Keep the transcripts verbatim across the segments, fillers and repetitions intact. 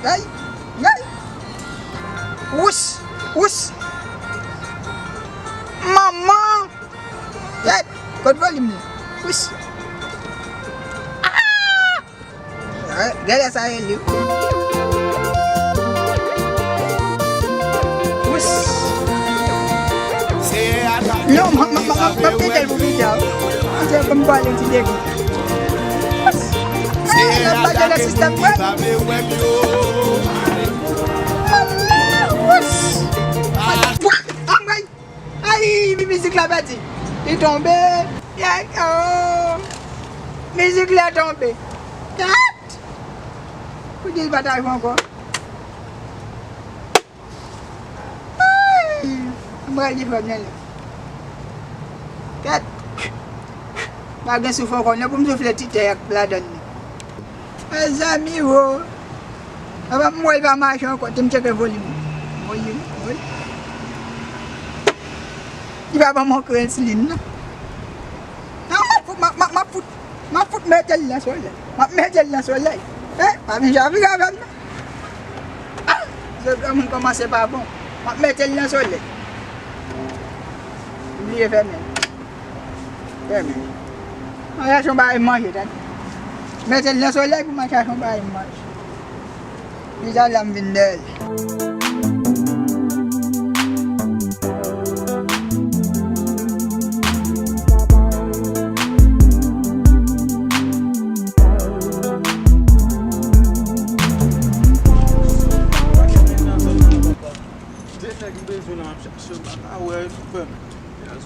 Ay, ay. Wouch, wouch. Manman. Ay, kot volim nan? Wouch. Ah! Ay, gade sa rele. Wouch. Non, m, m, m, m, m ap mete l pou pita. Mwen se pou m pale ti degi. Ay, nan pa gen sistèm, wè. Ay, mizik la pèdi. Li tonbe. Ya, oh. Mizik la tonbe. Kat. Pou di l pa ta jwe ankò. Ay, m pral di frè m nan la. Kèt. Pa gen souf ankò non pou m soufle ti tè ak ladann li. Mezanmi wo. Apa m wè l pa mache ankò, te m tcheke volim. Volim, volim. Li pa ban m ankò ensilin non. Non, m ap fout, m ap, m ap, m ap fout, m ap fout mete l nan solèy. M ap mete l nan solèy. Eh, pa vin chavire avè m non. Ah! Zye granmoun kòmanse pa bon. M ap mete l nan solèy. Bliye fèmen l. Fèmen l. M al chache yon bagay manje, tande. Mete l nan solèy pou m al chache yon bagay manje. Pita la m vin dèyè l. De nèg m bezwen la, m ap chache, m pa ka wè, frè m. Jan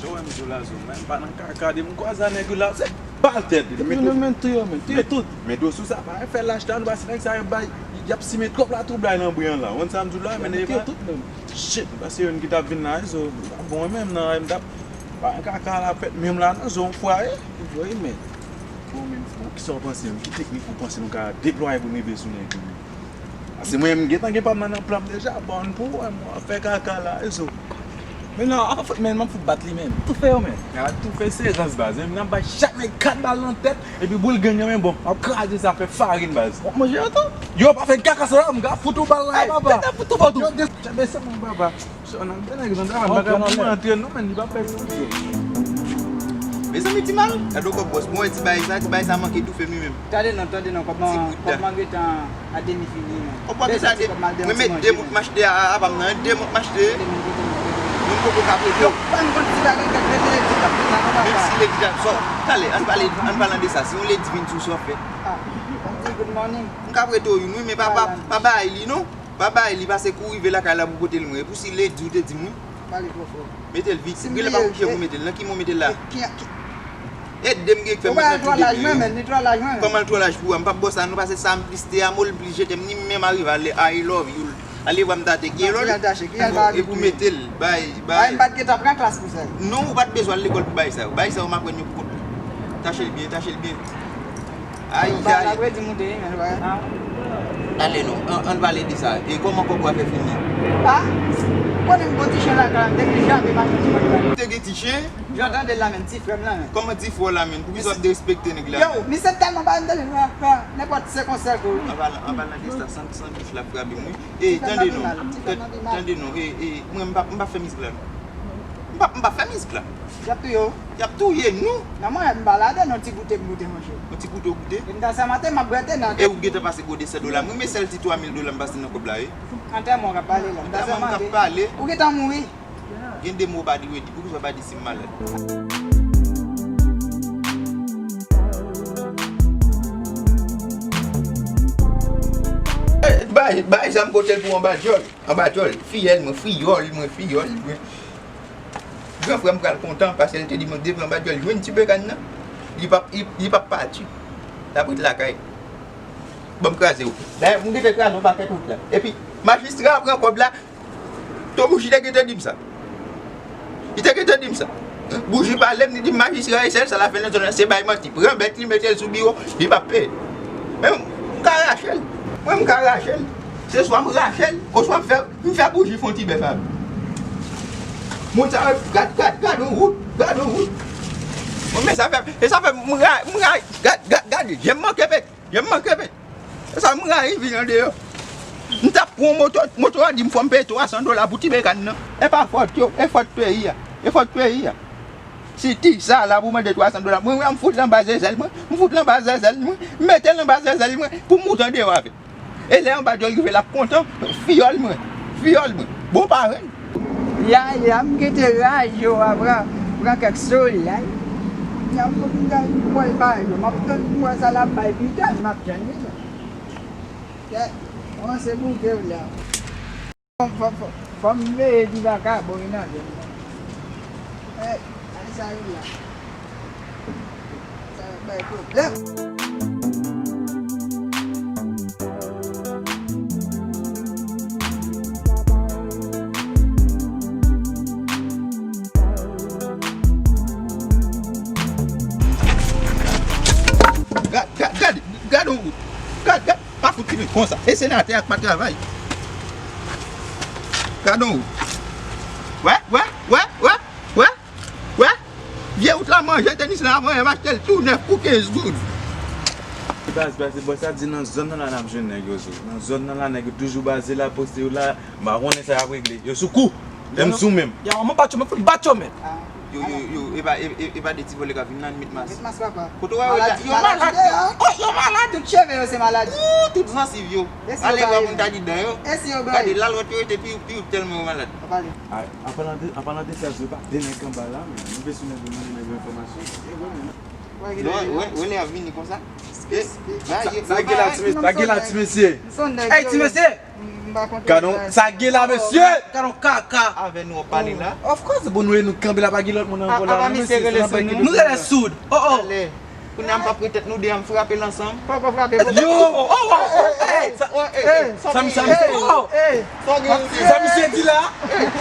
w wè m di w la, men m pa nan kaka, depi m kwaze a nèg yo la, se bal tèt li, men men tou yo, men tou yo tout. Men dosou sa, pa fè lach la, nou pa se nèg sa yo bay, y ap simen twòp latwoublay nan bri an la. Ou konn sa m di w la, men nèg yo tout menm. Shit, m panse youn ki t ap vin la, so, m pa bon menm nan, m t ap, pa nan kaka la, fèt menm la, nan zon fwaye. Wi, men. Bon, men, pou kisa w panse, ki teknik ou panse nou ka deplwaye pou n rive sou nèg yo? Paske mwen, m gentan gen pa m nan, nan plan m deja, bon, pou wè m ap fè kaka la, e so. Men non, an fèt, men m ap fout bat li, men. Toufe yo, men. A toufe se rans, baz. Men m ap bay chak nèg kat bal nan tèt, epi boul grenn yo, men bon, m ap kraze sa, fè farin, baz. W ap manje yo tou? Yo, pa fè kaka sa la, m ka fout ou bal la, papa. Yo, de, tchè, bese mwen, papa. So, nan de nèg nan travay, m pa ka pou mwen antre non, men li pa fè santi. Mezanmi, ti mal, gade yon kòb bòs. Bon, ti bagay sa, ti bagay sa manke toufe m wi menm. Tande non, tande non, kòb man, kòb man gentan a demi fini, men. Kòb man gentan a demi. Mwen met de mont m achte a, a, a pa m nan, de mont m achte. Nou poko ka prete. Yo, pa n konn si la gen kèk ledi k ap vin la, non, papa. Menm si ledi la, so, talè, ann pale, ann pale de sa. Si yon ledi vin sou, sa w ap fè? Ah, m di good morning. M ka prete w youn, wi, men pa, pa, pa bay li, non. Pa bay li, pase kou rive lakay la pou pote l mwen. E pou si ledi ou te di m wi. Pale twò fò. Mete l vit. Gen lè pa oblije pou mete l. Nan ki men w mete l la? Ede m gen fè mwen nan tou depi wi. Kòman l twò laj pou ou a? M p ap bò sa non, pase sa m plis te amo l plis je t'aime ni menm arive ale I love you. Ale vwa m tate gen lòl. E pou mete l. Bay, bay. M pa t gentan pran klas pou sa. Non, ou pa t bezwen al lekòl pou bay sa yo. Bay sa yo m aprann yo pou kont mwen. Tache l byen, tache l byen. Ay, ay. Tande non, ann pale de sa. E kòman kòb ou a fè fini? Ah, ou konnen m gon ti chen lakay la, m te gen janbe mache sou kòb la. Ou te gen ti chen? Jan tande la menm, ti frè m la menm. Kòman ti frè w la menm? Poukisa w ap derespekte nèg la? Yo, misye tèlman ba m tande, nenpòt se konsèy pou li. Ann pale, ann pale nan de sa, san, san douch la frape m wi. E, tande non, tande non, e, e, mwen m pa, m pa fè mizik la non. M pa, m pa fè mizik la. Y ap touye w. Y ap touye nou. Nan mwen, m pa ladan non, ti goute m goute, monchè. Yon ti goute w goute? E m ta sa maten, m ap grate nan. E ou gentan pase gwo de san dola. Mwen, men sèl ti twa mil dola m pase nan kòb la, wi. Antèman w k ap pale la. M ta sa maten. Ou gentan mouri. Gen de mo w pa di redi. Poukisa w pa di si m malad? Eh, bay, bay sa m pote l pou anba dyòl. Anba dyòl. Fiyèl mwen, fiyòl mwen, fiyòl mwen. Gran frè m pral kontan paske l te di mwen depi anba dyòl jwenn ti Bekan nan, li p ap, li, li p ap pati. L ap ret lakay. Ban m kraze w. Dayè, m gentan kraze yon pakèt wout la. Epi, majistra a pran kòb la, Ton Bouji te gentan di m sa. Li te gentan di m sa. Bouji pale m, li di m majistra e sèl sa l ap fè nan zòn nan, se bay manti. Pran bèt li, mete l sou biwo, li p ap peye. Men m ka rache l. Mwen, m ka rache l. Se swa m rache l, oswa m fè M fè Bouji fè yon ti bèf avè l. Moun sa yo, gad, gad, gad yon wout, gad yon wout. Bon, men sa fè, e sa fè m ra, m ra, gad, gad, gad, je m manke pete, je m manke pete. E sa m rayi vin andeyò. M t ap pran yon moto, moto a di m fò m peye twa san dola pou ti bekàn nan. E pa fòt yo, e fòt peyi a. E fòt peyi a. Si ti sa la pou mande twa san dola, mwen, mwen, m fout l anba zèzèl mwen, m fout l anba zèzèl mwen, m mete l anba zèzèl mwen pou m moute deyò avè l. E lè anba dyòl rive l ap kontan, fiyòl mwen, fiyòl mwen, bon parenn. Ya, ya, m kite raje w a pran, pran kèk solèy. Ya, m pou m gade m wè l pa yo, m ap tann pou wè sa l ap bay pita, m ap tann li la. Kèt, kòmanse bouke w la. Fò, fò, fò, fò m veye ti vakabon yo nan zòn nan. Ey, gade sa yo la. Sa yo bay pwoblèm. Gad, gad, gad, gad yon wout. Gad, gad. Pa fout li konsa. E senatè a k pa travay. Gadon. Wè, wè, wè, wè, wè, wè. Vye wout la manje tenis lan avan, m achte l tou nèf pou kenz goud. Baz, baz, se bò sa di nan zòn nan la n ap jwenn nèg yo tou. Nan zòn nan la, nèg yo toujou baze la, poste yo la, m pa konnen sa y ap regle. Yo sou kou. Menm sou menm. Ya, m bat yo, m fout bat yo, men. Yo, yo, yo, e pa, e, e, e pa de ti vòlè k ap vin la, n met mas. Met mas, papa. Kote w wè yo la? Maladi, yo maladi malad. Deyò. Oh, yo malad. Tout cheve yo se maladi. Ooh, tout zansiv yo. E si yo ale pa wè moun ta di dan yo. E si yo ba gade, lalwèt yo rete pi, pi tèlman yo malad. Papa li. An palan de, an palan de sa, se pa de nèg anba la, men nou bezwen nèg yo mande nèg yo enfòmasyon. Wè, wè, wè, lè y ap vini konsa. E, sa, sa gen la, ti mesye? Sa gen la, ti mesye? Ey, ti mesye! Gadon, sa gen la, mesye! Gadon kaka! Avè nou w ap pale la. Of course, bon, nou e nou kanpe la, pa gen lòt moun ankò la. Apa misye rele sou nou? Nou rele soud. Oh, oh. Kounye a m p ap ret tèt nou de a, m frape l ansanm. Papa frape. Yo! Oh, oh, oh, oh, hey! Sa misye di la?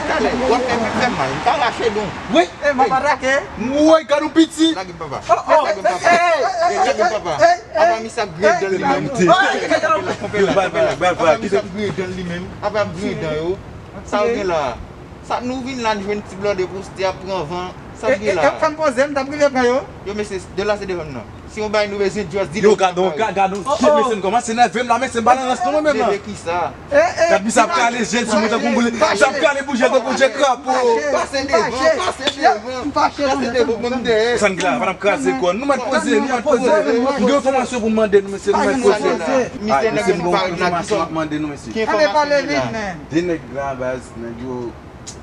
Talè, w ap fè m fè mal, m ka rache don. Wi. Ey, m ap atake. Woy, gad yon piti. Lage m, papa. Oh, oh. Lage m, papa. Ey, lage m, papa. Apa misye ap griyen dan li menm? Apa misye ap griyen dan li menm? Apa ap griyen dan yo? Sa w gen la? Sa nou vin la n jwenn ti blòdè poste ap pran van. Sa w gen la? Fè m poze m, t ap rive pran yo. Yo, mesye, de la se devan m nan. Si yon bagay nou bezwen, just di. Yo, gad yon, gad yon, shit, mesye, m kòmanse nève m la, mesye, m pa nan rans non mwen menm la. Nève kisa? Gad misye ap kale je l sou mwen tankou boule. Misye ap kale bouje tankou je krapo. Pase devan, pase devan. Pase devan, mwen m dèyè. Sangla, pa n ap kraze kò n. Nou mèt poze, nou mèt poze. M gen enfòmasyon pou m mande nou, mesye, nou mèt poze. Ay, mesye, m gen enfòmasyon m ap mande nou, mesye. Ki enfòmasyon ki la? De nèg la, baz, nèg yo.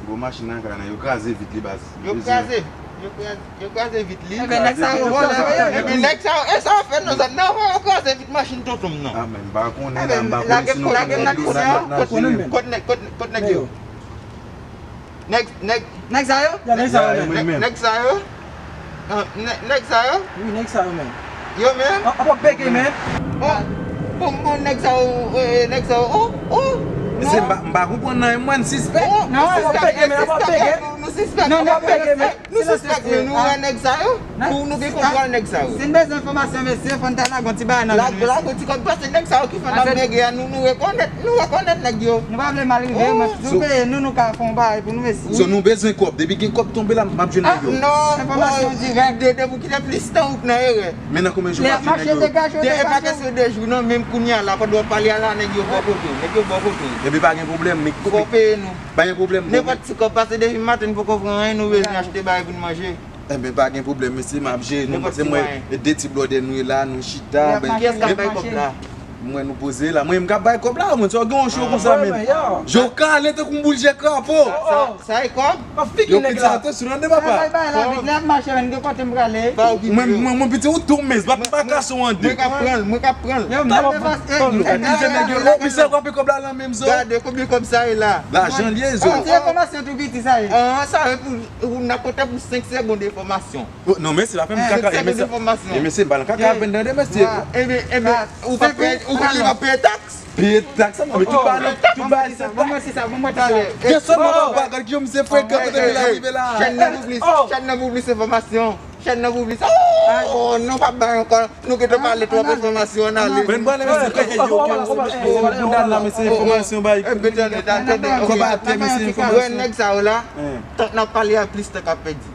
Gwo machin nan ka nan yo kraze vit li baz. Yo kraze, yo kraze, yo kraze vit li. Ebyen nèg sa yo vòlè wi. Ebyen nèg sa yo, e sa yo fè nan zòn nan, yo kraze vit machin tonton m nan. Ah, men m pa konnen la, m pa konnen si nou konn nèg yo nan zòn nan. Kot nèg, kot, kot nèg yo? Nèg, nèg. Nèg sa yo? Ya, nèg sa yo menm. Nèg sa yo? Ah, nè-, nèg sa yo? Wi, nèg sa yo menm. Yo menm? An, an p ap peke menm. Bon, bon, bon, nèg sa yo, eh, nèg sa yo, oh, oh. Mesye, m pa, m pa konprann nan, mwen, m sispèk. Oh, non, an p ap peke menm, an p ap peke. Nou, nou sispèk. Non, nou p ap peke menm. Nou sispèk, men nou wè nèg sa yo. Nou, nou gen kontwòl nèg sa yo. Si n bezwen enfòmasyon, mesye, fò n ta lage yon ti bagay nan men nou, mesye. Lage yon ti kòb, paske nèg sa yo ki fè n ap nège a, nou, nou rekonèt, nou rekonèt nèg yo. Nou pa vle mal rive, men si w peye nou, nou ka fè yon bagay pou nou, mesye. So, nou bezwen kòb. Depi gen kòb tonbe la, m ap jwenn nèg yo. Ah, non, enfòmasyon dirèk. De, de pou kite plis tan ou k nan erè. Men nan konbyen jou w ap jwenn nèg yo? E pa kesyon de jou, non, menm kounye a la, pandan w ap pale a la, nèg yo bò kote w, nèg yo bò kote w. Ebyen, pa gen pwoblèm, men fò w peye nou. Pa gen pwoblèm, bon. Nenpòt ti kòb pase depi maten, n poko pran anyen, nou bezwen achte bagay pou n manje. Ebyen, pa gen pwoblèm, mesye, m ap jere nou, paske mwen, e de ti blòdè nou ye la, nou chita, ben, kiyès k ap bay kòb la? Mwen, nou poze la. Mwen, m k ap bay kòb la, mwen, sa w gen yon cho konsa, men. Je w kale tankou boul je krapo. Sa e kòb? Yo, piti, atansyon, tande, papa. Mwen, mwen, mwen, piti, ou tou mens, pa, pa kase w an de. Mwen k ap pran l, mwen k ap pran l. Yo, misye frape kòb la nan men m, zo. Gade, konbyen kòb sa ye la? Lajan l ye, zo. Ti enfòmasyon tou piti sa ye. Ah, sa ye pou, ou nan kontan pou senk segonn enfòmasyon. Oh, non, mesye, pa fè m kaka, e mesye, e mesye, m pa nan kaka avè n tande, mesye. Ebyen, ebyen, ou pa peye, ou pa peye taks? Peye taks, mwen, tout bagay, tout bagay se taks. Gen sèlman papa, gad ki jan misye frekan, kote misye rive la. Chèn nan pou plis, chèn nan pou plis enfòmasyon. Chèn nan pou plis. Oh, non, pa bay ankò. Nou gentan pale twòp enfòmasyon, ann ale. Mwen, mwen, mesye, mesye, yo, mesye, mesye, mesye, mesye, enfòmasyon bay. Kòb atè, mesye, enfòmasyon. Wè, nèg sa yo la, tank n ap pale a, plis tan k ap pèdi.